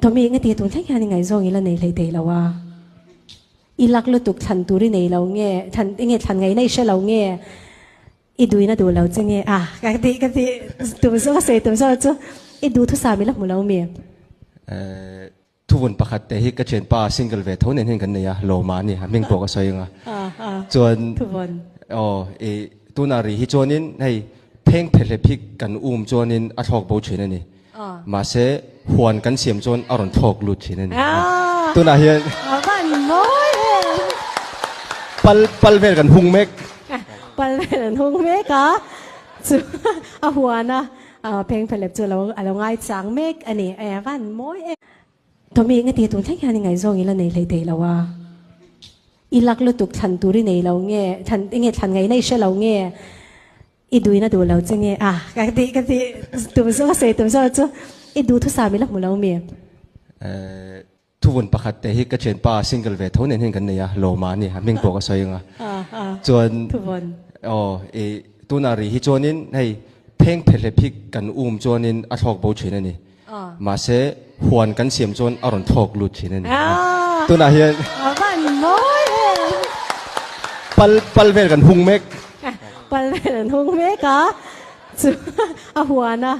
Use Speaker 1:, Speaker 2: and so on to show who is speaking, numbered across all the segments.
Speaker 1: Tommy nge ti tun thleng hian i ngaihzawng ila nei hlei thei lo a. I lak lutuk thlan tur i nei lo nge thlan enge thlan ngaihna i hre lo nge i duin a duh lo che nge a ka ti ka ti tum zawk a sawi tum zawk chu i duhthusam ila hmu lo mi.
Speaker 2: Thuvun pakhat te hi ka thianpa single ve tho nen hian kan nei a, Lawma a ni, a hming pawh ka sawi ang a. Chuan aw i tunah rih hi chuanin hei pheng phehlep hi kan um chuanin a thlawk bo thin a ni. Mahse huan kan siam chuan a rawn thlawk lut thin a ni. Tunah hian pal pal vel kan hung mek.
Speaker 1: Pal vel an hung mek a, chu a huan a. Pheng Phelep chu alo alo ngaichang mek a ni. E van mawi em. Tommy nge ti tun thleng hian i ngaihzawng ila nei hlei thei lo a. I lak lutuk thlan tur i nei lo nge thlan enge thlan ngaihna i hre lo nge i duin a duh lo che nge a ka ti ka ti tum zawk a sawi tum zawk chu i duhthusam ila hmu lo mi.
Speaker 2: Thuvun pakhat te hi ka thianpa single ve tho nen hian kan nei a, Lawma a ni, a hming pawh ka sawi ang a. Chuan aw i tunah rih hi chuanin hei pheng phehlep hi kan um chuanin a thlawk bo thin a ni. Mahse huan kan siam chuan a rawn thlawk lut thin a ni. Tunah hian pal pal vel kan hung mek.
Speaker 1: Pal vel an hung mek a, chu a huan a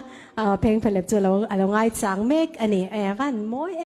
Speaker 1: pheng phehlep chu a lo ngaichang mek a ni. Van mawi em.